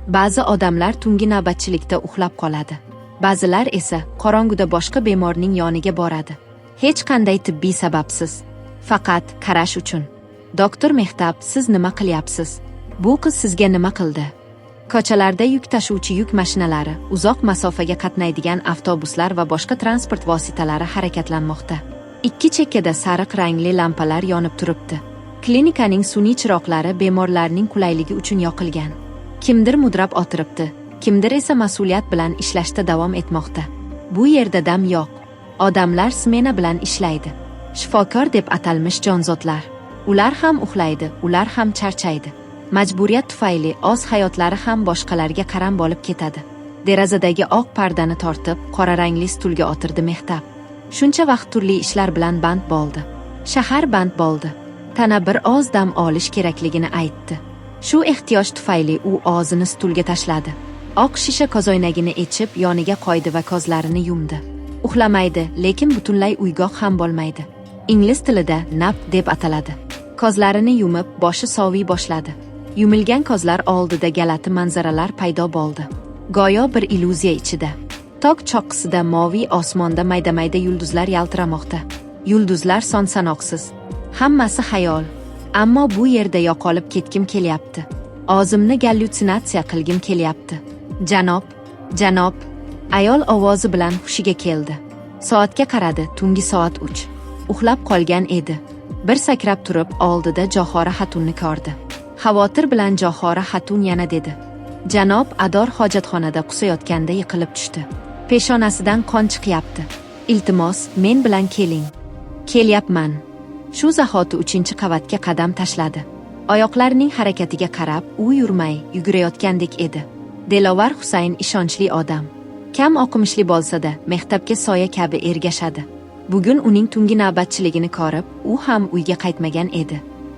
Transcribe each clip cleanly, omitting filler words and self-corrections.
Ba'zi odamlar tungi navbatchilikda uxlab qoladi. Ba'zilar esa qorong'uda boshqa bemorning yoniga boradi. Hech qanday tibbiy sababsiz. Faqat qarash uchun. Doktor Mehtab, siz nima qilyapsiz? Bu qiz sizga nima qildi? Ko'chalarda yuk tashuvchi yuk mashinalari, uzoq masofaga qatnaydigan avtobuslar va boshqa transport vositalari harakatlanmoqda. Ikki chekkada sariq rangli lampalar yonib turibdi. Klinikaning sun'iy chiroqlari bemorlarning qulayligi uchun yoqilgan. Kimdir mudrab o'tiribdi, kimdir esa mas'uliyat bilan ishlashda davom etmoqda. Bu yerda dam yo'q. Odamlar smena bilan ishlaydi. Shifokor deb atalmish jonzotlar. Ular ham uxlaydi, ular ham charchaydi. Majburiyat tufayli o'z hayotlari ham boshqalarga qaram bo'lib ketadi. Derazadagi oq pardani tortib, qora rangli stulga o'tirdi Mehtab. Shuncha vaqt turli ishlar bilan band bo'ldi. Shahar band bo'ldi. Tana bir oz dam olish kerakligini aytdi. Shu ehtiyoj tufayli u o'zini stulga tashladi. Oq shisha ko'zoynagini echib, yoniga qo'ydi va ko'zlarini yumdi. Uxlamaydi, lekin butunlay uyg'oq ham bo'lmaydi. Ingliz tilida nap deb ataladi. Ko'zlarini yumib, boshi soviy boshladi. Yumilgan ko'zlar oldida g'alati manzaralar paydo bo'ldi. Go'yo bir illyuziya ichida. Tog' cho'qqisida moviy osmonda mayda-mayda yulduzlar yaltiramoqda. Yulduzlar son sanoqsiz. Hammasi xayol. Ammo bu yerda yo'qolib ketgim kelyapti. O'zimni gallyutsinatsiya qilgim kelyapti. Janob, janob, ayol ovozi bilan hushiga keldi. Soatga qaradi, tungi soat 3. Uxlab qolgan edi. Bir sakrab turib, oldida Johora Xatunni ko'rdi. Xavotir bilan Johora Xatun yana dedi: "Janob, Ador hojatxonada qusayotganda yiqilib tushdi. Peshonasidan qon chiqyapti. Iltimos, men bilan keling." "Kelyapman." Shu zahoti 3-qavatga qadam tashladi. Oyoqlarining harakatiga qarab, u yurmay, yugurayotgandek edi. Delovar Husayn ishonchli odam. Kam o'qimishli bo'lsa-da, maktabga soya kabi ergashadi. Bugun uning tungi navbatchiligini ko'rib, u ham uyga qaytmagan edi.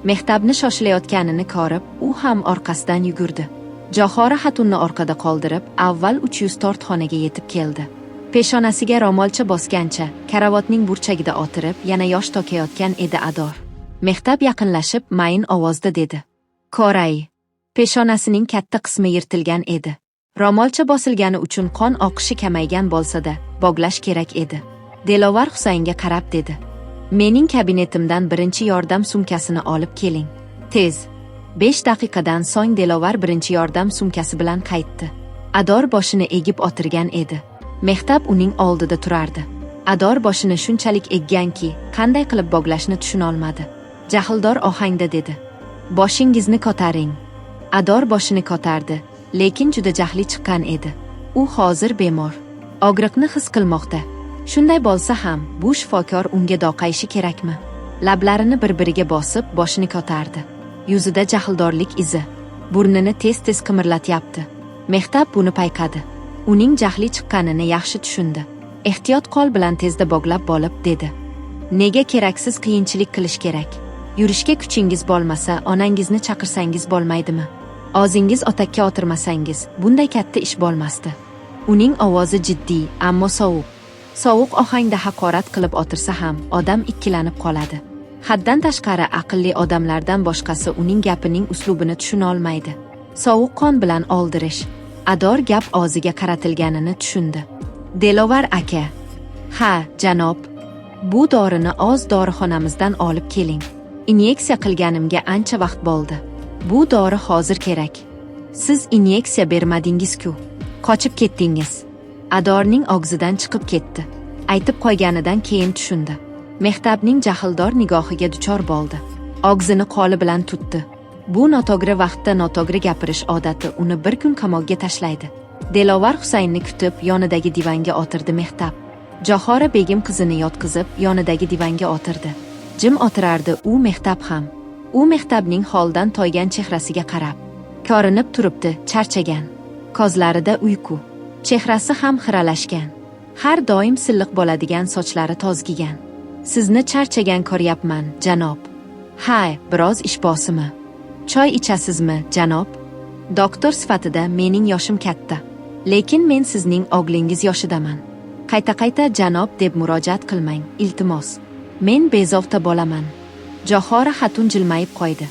Mehtabni shoshilayotganini ko'rib, u ham orqasidan yugurdi. Johora Xatunni orqada qoldirib, avval 304 xonaga yetib keldi. Peshonasiga ro'molcha bosgancha, karavotning burchagida o'tirib, yana yosh to'kayotgan edi Ador. Mehtab yaqinlashib, mayin ovozda dedi: "Ko'ray." Peshonasining katta qismi yirtilgan edi. Ro'molcha bosilgani uchun qon oqishi kamaygan bo'lsa-da, bog'lash kerak edi. Delovar Husaynga qarab dedi: "Mening kabinetimdan birinchi yordam sumkasini olib keling. Tez." 5 daqiqadan so'ng Delovar birinchi yordam sumkasi bilan qaytdi. Ador boshini egib o'tirgan edi. Mehtab uning oldida turardi. Ador boshini shunchalik egganki, qanday qilib bog'lashni tushunolmadi. Jahldor ohangda dedi: "Boshingizni ko'taring." Ador boshini ko'tardi, lekin juda jahli chiqqan edi. U hozir bemor. Og'riqni his qilmoqda. Shunday bo'lsa ham, bu shifokor unga doqayishi kerakmi? Lablarini bir-biriga bosib, boshini ko'tardi. Yuzida jahldorlik izi. Burnini tez-tez qimirlatyapti. Mehtab buni payqadi. Uning jahli chiqqanini yaxshi tushundi. Ehtiyot qo'l bilan tezda bog'lab bo'lib dedi: "Nega keraksiz qiyinchilik qilish kerak? Yurishga kuchingiz bo'lmasa, onangizni chaqirsangiz bo'lmaydimi? O'zingiz otakka o'tirmasangiz, bunday katta ish bo'lmasdi." Uning ovozi jiddiy, ammo sovuq. Sovuq ohangda haqorat qilib o'tirsa ham, odam ikkilanib qoladi. Haddan tashqari aqlli odamlardan boshqasi uning gapining uslubini tushuna olmaydi. Sovuq qon bilan oldirish. Ador gap og'ziga qaratilganini tushundi. "Delovar aka." "Ha, janob." "Bu dorini o'z dorixonamizdan olib keling. Inyeksiya qilganimga ancha vaqt bo'ldi. Bu dori hozir kerak." "Siz inyeksiya bermadingiz-ku. Qochib ketdingiz." Adorning og'zidan chiqib ketdi. Aytib qo'yganidan keyin tushundi. Mehtabning jahldor nigohiga duchor bo'ldi. Og'zini qo'li bilan tutdi. Bu noto'g'ri vaqtda noto'g'ri gapirish odati uni bir kun qamoqqa tashlaydi. Delovar Husaynni kutib, yonidagi divanga o'tirdi Mehtab. Johora begim qizini yotqizib, yonidagi divanga o'tirdi. Jim o'tirardi u Mehtab ham. U Mehtabning holdan toygan chehrasiga qarab, ko'rinib turibdi, charchagan. Ko'zlarida uyqu. Chehrasi ham xiralashgan. Har doim silliq bo'ladigan sochlari tozgigan. "Sizni charchagan ko'ryapman, janob." "Ha, biroz ish bosimi. Choy ichasizmi, janob?" "Doktor sifatida mening yoshim katta. Lekin men sizning o'g'lingiz yoshidaman. Qayta-qayta janob deb murojaat qilmang, iltimos. Men bezovta bolaman." Johora Xatun jilmayib qo'ydi.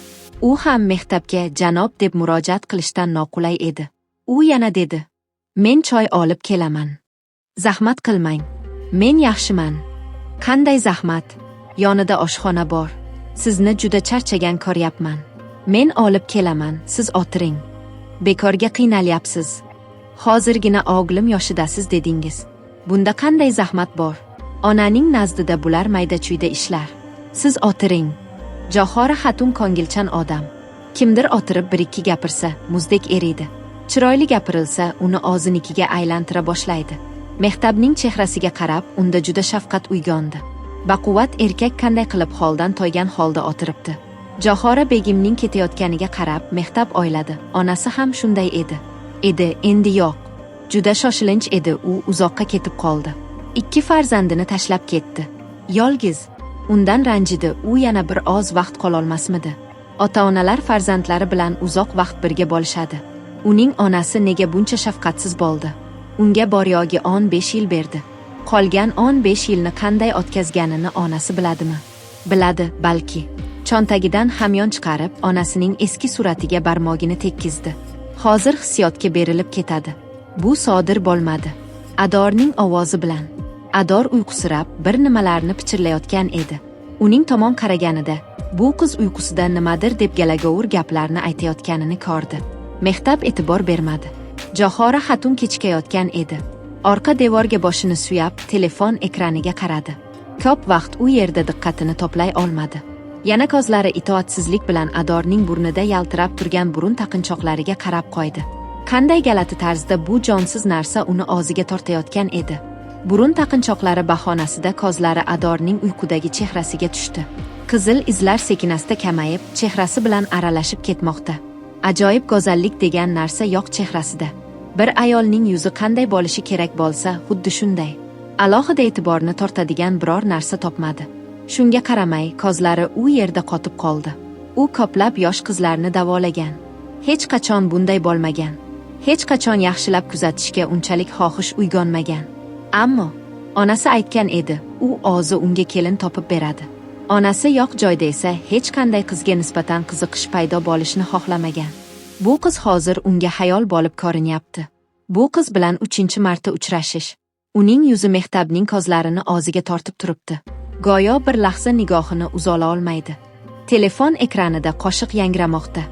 U ham Mehtabga janob deb murojaat qilishdan noqulay edi. U yana dedi: "Men choy olib kelaman. Zahmat qilmang. Men yaxshiman." "Qanday zahmat? Yonida oshxona bor. Sizni juda charchagan ko'ryapman. Men olib kelaman, siz o'tiring. Bekorga qiynalyapsiz. Hozirgina o'g'lim yoshidasiz dedingiz. Bunda qanday zahmat bor? Onaning nazdida bular mayda-chuyda ishlar. Siz o'tiring." Johora Xatun ko'ngilchan odam. Kimdir o'tirib bir-ikki gapirsa, muzdek eriydi. Chiroyli gapirilsa, uni o'zinikiga aylantira boshlaydi. Mehtabning chehrasiga qarab, unda juda shafqat uyg'ondi. Baquvvat erkak qanday qilib holdan toygan holda o'tiribdi. Johora begimning ketayotganiga qarab, Mehtab o'yladi. Onasi ham shunday edi. Edi, endi yo'q. Juda shoshilinch edi, u uzoqqa ketib qoldi. Ikki farzandini tashlab ketdi. Yolg'iz. Undan ranjidi, u yana bir oz vaqt qololmasmidi? Ota-onalar farzandlari bilan uzoq vaqt birga bo'lishadi. Uning onasi nega buncha shafqatsiz bo'ldi? Unga bor-yo'g'i 15 yil berdi. Qolgan 15 yilni qanday o'tkazganini onasi biladimi? Biladi, balki. Cho'ntagidan hamyon chiqarib, onasining eski suratiga barmog'ini tekkizdi. Hozir hissiyotga berilib ketadi. Bu sodir bo'lmadi. Adorning ovozi bilan. Ador uyqusirab bir nimalarni pichirlayotgan edi. Uning tomon qaraganida, bu qiz uyqusida nimadir deb galagovur gaplarni aytayotganini ko'rdi. Mehtab e'tibor bermadi. Johora Xatun kechikayotgan edi. Orqa devorga boshini suyab, telefon ekraniga qaradi. Ko'p vaqt u yerda diqqatini to'play olmadi. Yana ko'zlari itoatsizlik bilan Adorning burnida yaltirab turgan burun taqinchoqlariga qarab qo'ydi. Qanday g'alati tarzda bu jonsiz narsa uni o'ziga tortayotgan edi. Burun taqinchoqlari bahonasida ko'zlari Adorning uyqudagi chehrasiga tushdi. Qizil izlar sekinasta kamayib, chehrasi bilan aralashib ketmoqda. Ajoyib go'zallik degan narsa yo'q chehrasida. Bir ayolning yuzi qanday bo'lishi kerak bo'lsa, xuddi shunday. Alohida e'tiborni tortadigan biror narsa topmadi. Shunga qaramay, ko'zlari u yerda qotib qoldi. U ko'plab yosh qizlarni davolagan. Hech qachon bunday bo'lmagan. Hech qachon yaxshilab kuzatishga unchalik xohish uyg'onmagan. Ammo onasi aytgan edi, u o'zi unga kelin topib beradi. Onasi yo'q joyda esa hech qanday qizga nisbatan qiziqish paydo bo'lishini xohlamagan. Bu qiz hozir unga xayol bo'lib ko'rinyapti. Bu qiz bilan 3-marta uchrashish. Uning yuzi Mehtabning ko'zlarini o'ziga tortib turibdi. Go'yo bir lahza nigohini uzola olmaydi. Telefon ekranida qo'shiq yangramoqda.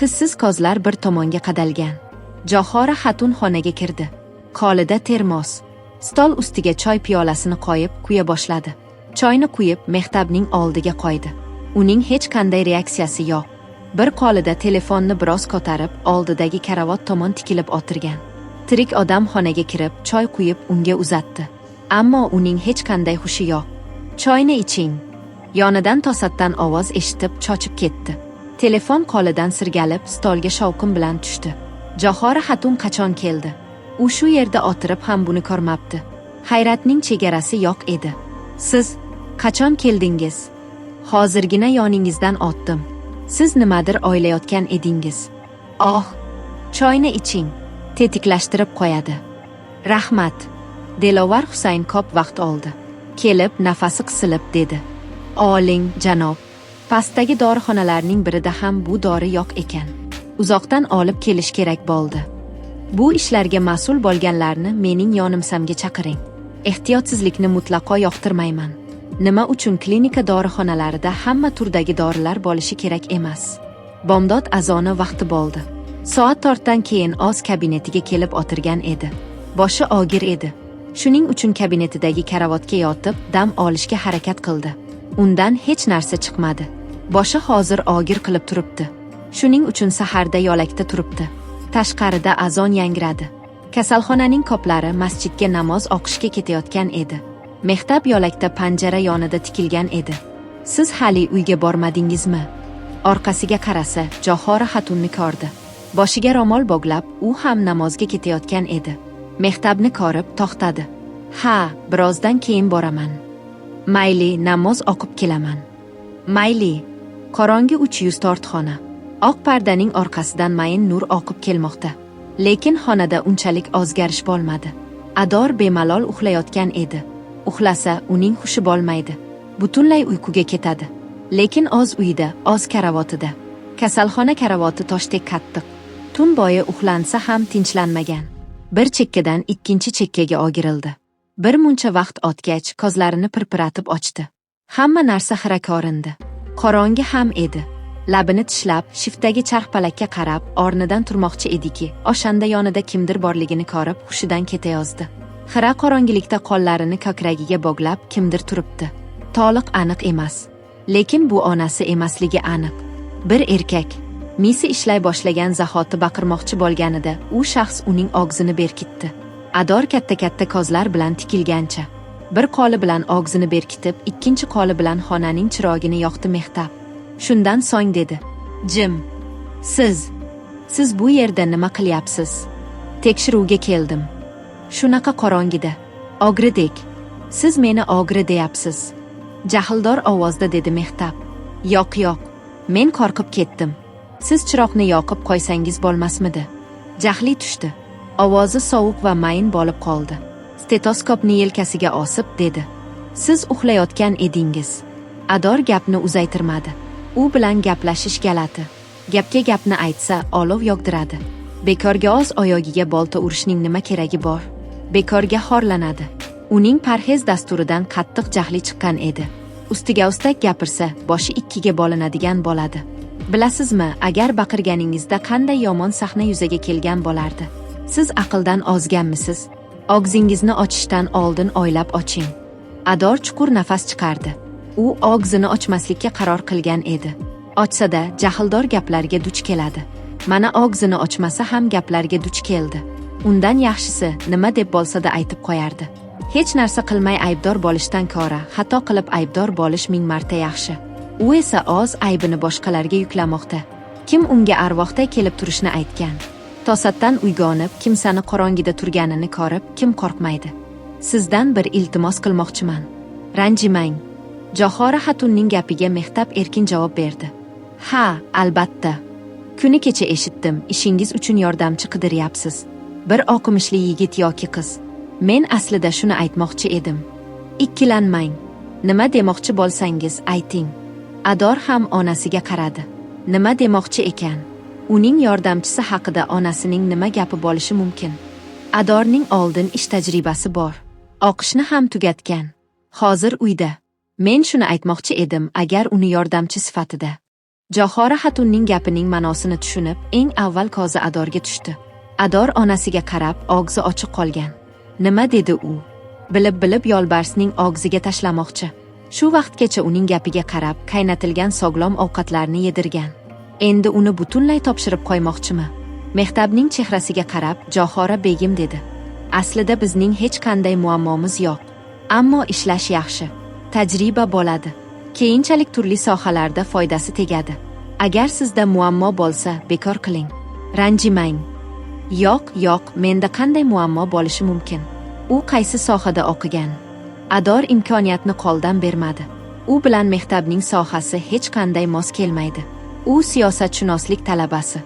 Hissiz ko'zlar bir tomonga qadalgan. Johora Xatun xonaga kirdi. Qo'lida termos. Stol ustiga choy piyolasini qo'yib, quya boshladi. Choyni quyib, Mehtabning oldiga qo'ydi. Uning hech qanday reaksiyasi yo'q. Bir qo'lida telefonni biroz ko'tarib, oldidagi karavot tomon tikilib o'tirgan. Tirik odam xonaga kirib, choy quyib unga uzatdi. Ammo uning hech qanday hushi yo'q. "Choyni iching." Yonidan to'satdan ovoz eshitib, chochib ketdi. Telefon qo'lidan sirgalib, stolga shovqin bilan tushdi. Johora Xatun qachon keldi? U shu yerda o'tirib ham buni ko'rmabdi. Hayratning chegarasi yo'q edi. "Siz qachon keldingiz?" "Hozirgina yoningizdan o'tdim. Siz nimadir o'ylayotgan edingiz." "Oh, choyni iching." Tetiklashtirib qo'yadi. "Rahmat." Delovar Husayn ko'p vaqt oldi. Kelib, nafasi qisilib dedi: "Oling, janob. Pastdagi dorixonalarning birida ham bu dori yo'q ekan. Uzoqdan olib kelish kerak bo'ldi. Bu ishlarga mas'ul bo'lganlarni mening yonimsamga chaqiring. Ehtiyotsizlikni mutlaqo yoqtirmayman. Nima uchun klinika dorixonalarida hamma turdagi dorilar bo'lishi kerak emas?" Bomdod azoni vaqti bo'ldi. Soat 4dan keyin oz kabinetiga kelib o'tirgan edi. Boshi og'ir edi. Shuning uchun kabinetidagi karavotga yotib, dam olishga harakat qildi. Undan hech narsa chiqmadi. Boshi hozir og'ir qilib turibdi. Shuning uchun saharda yo'lakda turibdi. Tashqarida azon yangradi. Kasalxonaning ko'plari masjidga namoz o'qishga ketayotgan edi. Mehtab yo'lakda panjara yonida tikilgan edi. "Siz hali uyga bormadingizmi?" Orqasiga qarasa, Johora Xatunni ko'rdi. Boshiga ro'mol bog'lab, u ham namozga ketayotgan edi. Mehtabni ko'rib to'xtadi. "Ha, birozdan keyin boraman." "Mayli, namoz o'qib kelaman." "Mayli." Qorong'i 304 xona. Oq pardaning orqasidan mayin nur oqib kelmoqda. Lekin xonada unchalik o'zgarish bo'lmadi. Ador bemalol uxlayotgan edi. Uxlasa, uning hushi bo'lmaydi. Butunlay uyquga ketadi. Lekin o'z uyida, o'z karavotida. Kasalxona karavoti toshdek qattiq. Tun boyi uxlansa ham tinchlanmagan. Bir chekkadan ikkinchi chekkaga ogirildi. Bir muncha vaqt o'tgach, ko'zlarini pirpiratib ochdi. Hamma narsa xira ko'rindi. Qorong'i ham edi. Labini tishlab, shiftdagi charxpalakka qarab, o'rnidan turmoqchi ediki, o'shanda yonida kimdir borligini ko'rib, hushidan ketayozdi. Xira qorong'ilikda qo'llarini ko'kragiga bog'lab kimdir turibdi. To'liq aniq emas. Lekin bu onasi emasligi aniq. Bir erkak. Misi ishlay boshlagan zahoti baqirmoqchi bo'lganida, u shaxs uning og'zini berkitdi. Ador katta-katta ko'zlar bilan tikilgancha, bir qo'li bilan og'zini berkitib, ikkinchi qo'li bilan xonaning chirog'ini yoqdi Mehtab. Shundan so'ng dedi: "Jim. Siz bu yerda nima qilyapsiz? Tekshiruvga keldim. Shunaqa qorong'ida. Og'ridek. Siz meni og'ri deyapsiz." Jahldor ovozda dedi Mehtab. "Yo'q, yo'q. Men qo'rqib ketdim. Siz chiroqni yoqib qo'ysangiz bo'lmasmidi?" Jahli tushdi. Ovozi sovuq va mayin bo'lib qoldi. Stetoskopni yelkasiga osib dedi: "Siz uxlayotgan edingiz." Ador gapni uzaytirmadi. U bilan gaplashish g'alati. Gapga gapni aytsa, olov yog'diradi. Bekorga oz oyog'iga bolta urishning nima keragi bor? Bekorga xorlanadi. Uning parhez dasturidan qattiq jahli chiqqan edi. Ustiga ustak gapirsa, boshi ikkiga bo'linadigan bo'ladi. Bilasizmi, agar baqirganingizda qanday yomon sahna yuzaga kelgan bo'lardi? Siz aqldan ozganmisiz? Og'zingizni ochishdan oldin o'ylab oching. Ador chuqur nafas chiqardi. U og'zini ochmaslikka qaror qilgan edi. Ochsa-da, jahldor gaplarga duch keladi. Mana og'zini ochmasa ham gaplarga duch keldi. Undan yaxshisi, nima deb bo'lsa-da aytib qo'yardi. Hech narsa qilmay aybdor bo'lishdan ko'ra, xato qilib aybdor bo'lish ming marta yaxshi. U esa o'z aybini boshqalarga yuklamoqda. Kim unga arvohday kelib turishni aytgan? To'satdan uyg'onib, kimsani qorong'ida turganini ko'rib, kim qo'rqmaydi? Sizdan bir iltimos qilmoqchiman. Ranjimang. Johora Xatunning gapiga Mehtab erkin javob berdi. Ha, albatta. Kuni kecha eshitdim, ishingiz uchun yordamchi qidiryapsiz. Bir o'qimishli yigit yoki qiz. Men aslida shuni aytmoqchi edim. Ikkilanmang. Nima demoqchi bo'lsangiz, ayting. Ador ham onasiga qaradi. Nima demoqchi ekan? Uning yordamchisi haqida onasining nima gapi bo'lishi mumkin? Adorning oldin ish tajribasi bor. O'qishni ham tugatgan. Hozir uyda. Men shuni aytmoqchi edim, agar uni yordamchi sifatida. Johora Xatunning gapining ma'nosini tushunib, eng avval ko'zi Adorga tushdi. Ador onasiga qarab, og'zi ochiq qolgan. Nima dedi u? Bilib-bilib yo'lbarsning og'ziga tashlamoqchi. Shu vaqtgacha uning gapiga qarab, qaynatilgan sog'lom ovqatlarni yedirgan. Endi uni butunlay topshirib qo'ymoqchimi? Mehtabning chehrasiga qarab, Johora begim dedi: "Aslida bizning hech qanday muammomiz yo'q. Ammo ishlash yaxshi. Tajriba bo'ladi. Keyinchalik turli sohalarda foydasi tegadi. Agar sizda muammo bo'lsa, bekor qiling. Ranjimang." Yo'q, yo'q, menda qanday muammo bo'lishi mumkin? U qaysi sohada o'qigan? Ador imkoniyatni qo'ldan bermadi. U bilan Mehtabning sohasi hech qanday mos kelmaydi. U siyosatshunoslik talabasi.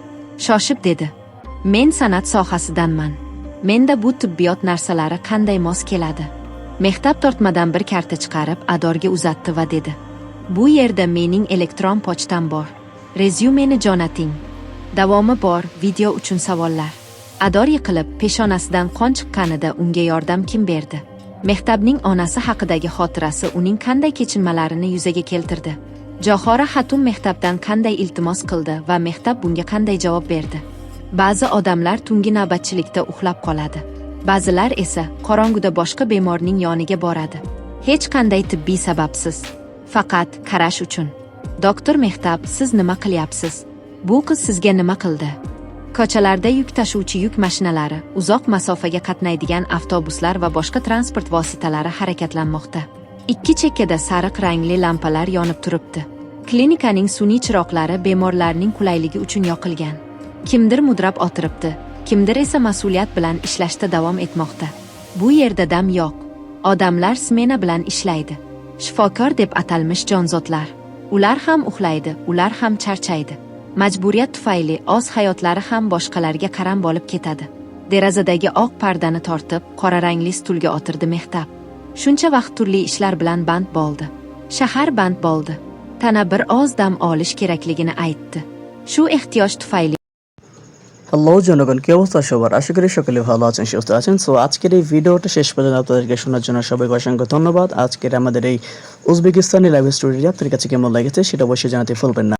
Shoshib dedi: "Men san'at sohasidanman. Menda bu tibbiyot narsalari qanday mos keladi?" Mehtab tortmadan bir karta chiqarib, Adorga uzatdi va dedi: "Bu yerda mening elektron pochtam bor. Rezyumeni jo'nating." Davomi bor. Video uchun savollar. Ador yiqilib, peshonasidan qon chiqqanida unga yordam kim berdi? Mehtabning onasi haqidagi xotirasi uning qanday kechinmalarini yuzaga keltirdi? Johora Xatun Mehtabdan qanday iltimos qildi va Mehtab bunga qanday javob berdi? Ba'zi odamlar tungi navbatchilikda uxlab qoladi. Ba'zilar esa qorong'uda boshqa bemorning yoniga boradi. Hech qanday tibbiy sababsiz. Faqat qarash uchun. Doktor Mehtab, siz nima qilyapsiz? Bu qiz sizga nima qildi? Ko'chalarda yuk tashuvchi yuk mashinalari, uzoq masofaga qatnaydigan avtobuslar va boshqa transport vositalari harakatlanmoqda. Ikki chekkada sariq rangli lampalar yonib turibdi. Klinikaning sun'iy chiroqlari bemorlarning qulayligi uchun yoqilgan. Kimdir mudrab o'tiribdi, kimdir esa mas'uliyat bilan ishlashda davom etmoqda. Bu yerda dam yo'q. Odamlar smena bilan ishlaydi. Shifokor deb atalmish jonzotlar. Ular ham uxlaydi, ular ham charchaydi. Majburiyat tufayli o'z hayotlari ham boshqalarga qaram bo'lib ketadi. Derazadagi oq pardani tortib, qora rangli stulga o'tirdi Mehtab. Shuncha vaqt turli ishlar bilan band bo'ldi. Shahar band bo'ldi. Tana bir oz dam olish kerakligini aytdi. Shu ehtiyoj tufayli Hello জনগণ, কি অবস্থা সবার? আশা করি সকলে ভালো আছেন, সুস্থ আছেন। সো আজকের এই ভিডিওটা শেষ পর্যন্ত আপনাদেরকে শোনার জন্য সবাইকে অসংখ্য ধন্যবাদ। আজকের আমাদের এই উজবেকিস্তানি লাইভ স্টোরিটি আপনাদের কাছে কেমন লেগেছে সেটা অবশ্যই জানাতে ভুলবেন না।